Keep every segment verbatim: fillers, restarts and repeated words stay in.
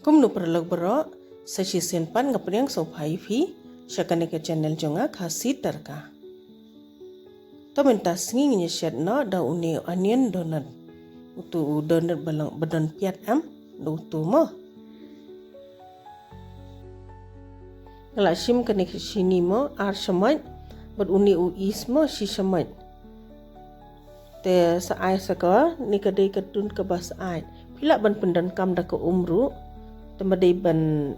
Kumno paralok baroh, sa shisien pat nga pdiang sngewbha ïa phi sha kane ka channel jong nga, Khasi Tadka. To mynta sngi ngin ïa shet noh da une u onion donut. Utu u donut ba long ba don piat em, da utu mo. Nga la shim kane ka shini mo ar shamoit, bad une u yeast mo shi shamoit. Te sa ai sa ka, ni ka dei ka dun kaba sa ai. Phi lah ban pyndonkam da ka um ruh. Te ma dei ban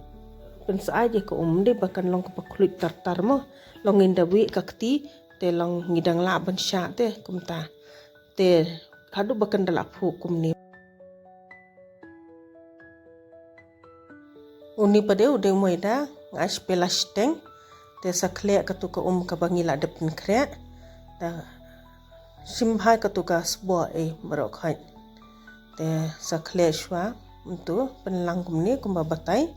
pynsa ai ïa ka um, dei ba kan long kaba khluit tar tar mo. Long ngin da wieh ka kti, te long ngi dang lah ban shah te kumta. Te haduh ba kan da lah phuh kumne. Uni pat de u dei u maida, nga ai shi pela shiteng. Te sa khleh katu ka um kaba ngi la dep pynkhreh. Te shim bha katu ka sboh, eh, baroh khoit. Te sa khleh shuwa, mynta pynlang kumne kumba batai.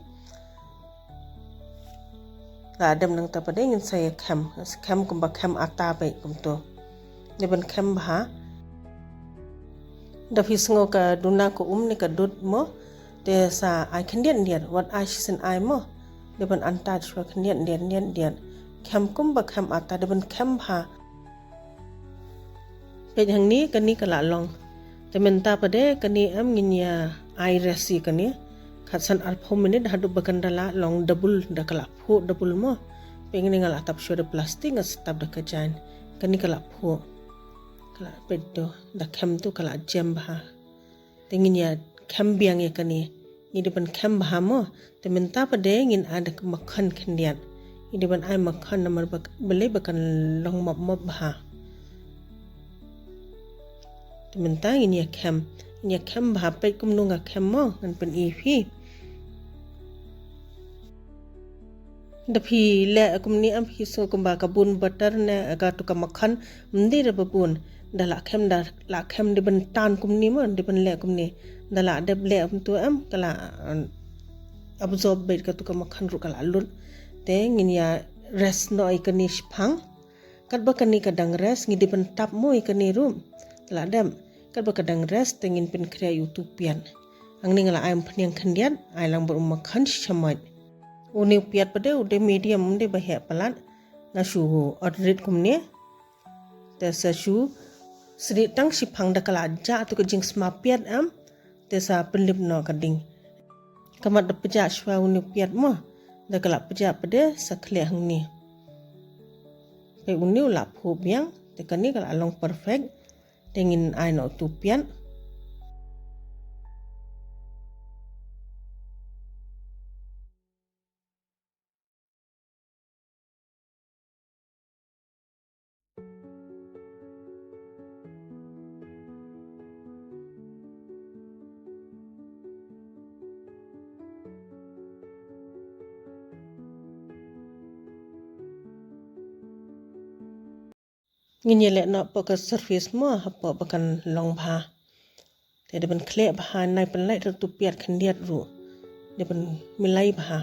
La dep nangta pat de ngin sa ïa khem, sa khem kumba khem ata beit kumtu. Dei ban khem bha. Da phi sngew ka duna ka um ne ka dud mo, te sa ai khyndiat khyndiat, wat ai shisien ai mo. Dei ban antat shuwa khyndiat khyndiat khyndiat khyndiat. Khem kumba khem ata, dei ban khem bha. Peit hangne kane ka la long. Te mynta pat de kane em ngin ïa ai rest ïa kane. Khatsan arphew minit haduh ba kan da la long double, da ka la phuh double mo. Peit hangne nga la tap shuwa da plastik, nga sa tap da ka jain. Kane ka la phuh. Ka la peit to, da khem to ka la jem bha. Te ngin ïa khem biang ïa kane. Ngi dei ban khem bha mo. Te mynta pat de ngin ai da ka makhan khyndiat. Ngi dei ban ai makhan namar ba, balei ba kan long mop mop bha. Te mynta ngin ïa khem. Ngin ïa khem bha, peit kumno nga khem mo, ngan pyni phi. Da phi leh kumne em phi sngew kumba ka bun butter ne katu ka makhan, ym dei da ba bun. Da la khem, da la khem dei ban tan kumne mo, dei ban leh kumne. Da la dep leh kumtu em, ka la, um, absorb beit katu ka makhan ruh ka la lut. Te ngin ïa rest noh ïa kane shiphang. Katba kane ka dang rest, ngi dei ban tap mo ïa kane ruh. Da la dep, katba ka dang rest te ngin pynkhreh ïa utu piat. Hangne nga la ai umphniang khyndiat, ai lang bad u makhan shi chamoit. Une u piat pat de u dei medium, um dei ba heh palat. Nga shu ot rit kumne. Te sa shu srieh tang shiphang, da ka la jah tu ka jingsma piat em. Te sa pynlip noh ka ding. Ka mat da pjah shuwa une u piat mo. Da ka la pjah pat de sa khleh hangne. Peit une u la phuh biang, te kane ka la long perfect. Te ngin ai noh utu piat. Ngin ïa leh noh hapoh ka surface mo, hapoh ba kan long bha. Te dei ban khleh bha, nai pynlait ruh tu piat khyndiat ruh. Dei ban milai bha.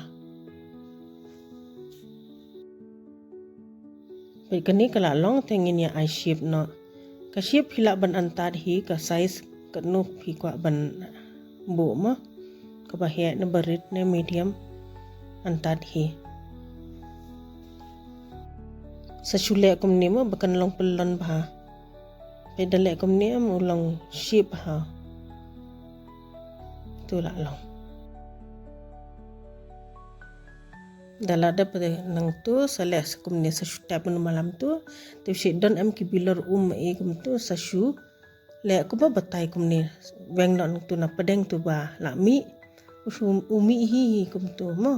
Peit kane ka la long te ngin ïa ai shape noh. Ka shape phi lah ban antat hi ka size katno phi kwah ban buh mo. Kaba heh ne ba rit ne medium. Antat hi. Sa shu leh kumne mo ba kan long pyllun bha. Peit da leh kumne em u long shape bha. Tu la long. Da la dep nangtu sa leh sa kumne sa shu tap mynno malam tu. Te u shu don em ki bilor um ei kumtu sa shu leh kumba batai kumne. Weng noh nangtu na pdeng tu ba la mih. U shu u mih hi hi kumtu mo.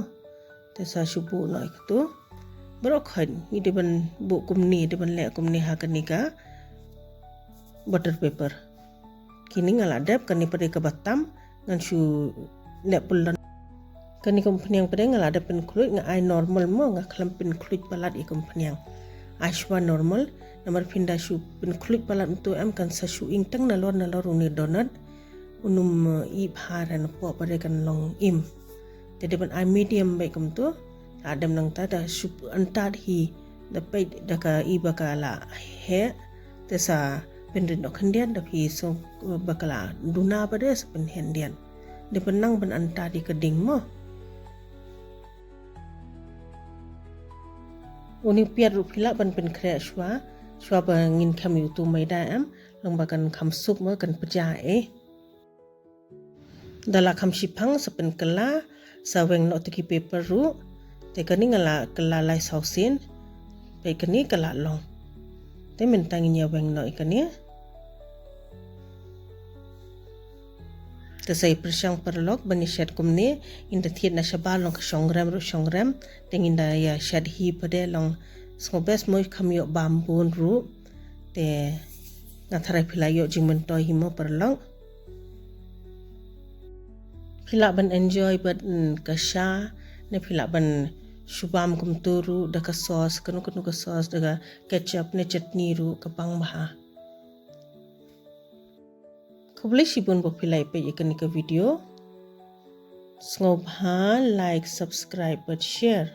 Te sa shu buh noh ïa katu. Baroh khoit ngi dei ban buh kumne, dei ban leh kumne ha kane ka butter paper. Kine nga la dep, kane pat de kaba tam ngan shu leh pyllun. Kane ka umphniang pat de nga la dep pynkhluit, nga ai normal mo, nga khlem pynkhluit palat ïa ka umphniang. Ai shuwa normal, namar phin da shu pynkhluit palat mynta em kan sa shu ing tang nalor nalor une donut. Un ym, eh, ih bha re, napoh pat de kan long im. Te dei ban ai medium beit kumtu. La dep nangta da shu antat hi. Da peit da ka i ba ka la heh. Te sa pynrit noh khyndiat, da phi sngew ba ka la duna pat de sa pynheh khyndiat. Dei ban nang ban antad ïa ka ding mo. Une u piat ruh phi lah ban pynkhreh shuwa, shuwa ba ngin khem ïa utu u maida em, long ba kan kham suk mo, kan pjah eh. Da la kham shiphang sa pynkylla, sa weng noh te ki paper ruh. Te kane nga la kylla lai saw sien. Peit kane ka la long. Te mynta ngin ïa weng noh ïa kane. Te sa ïa pyrshang paralok ban ïa shet kumne, ngin da thied na shabar long ka shongrem ruh shongrem, te ngin da ïa shet hi pat de long sngewbha mo, kham ïoh bam bun ruh. Te nga tharai phi la ïoh jingmyntoi hi mo paralok. Phi lah ban enjoy bad, mm, ka sha, ne phi lah ban shu bam kumtu ruh da ka sauce, kano kano ka sauce, da ka ketchup ne chutney ruh ka pang bha. Khublei shibun ba phi la ïa peit ïa kane ka video. Sngewbha like, subscribe bad share.